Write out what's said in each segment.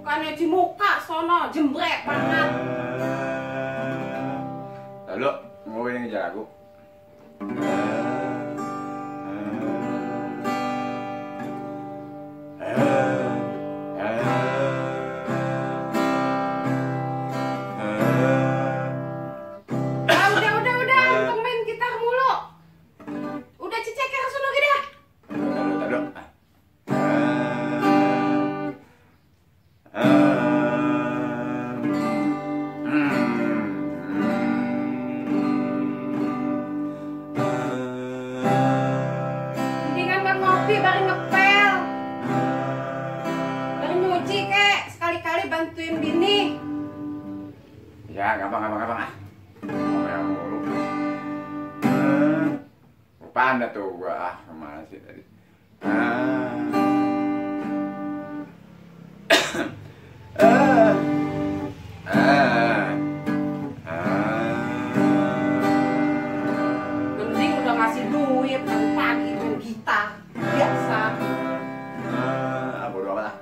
Bukannya di muka sono jembrek banget. Lalu mau yang ngejar aku. Udah, untuk main gitar mulu. Udah cecer sono gini dah. Lalu. Mendingan kan ngopi baru ngepel. Baru nyuci kek, sekali-kali bantuin bini. Ya, gampang ah. Mau yang mulu. Panda tuh gua kemana sih tadi? Mending udah ngasih duit pagi main gitar biasa. Bodo amat lah.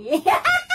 Yeah.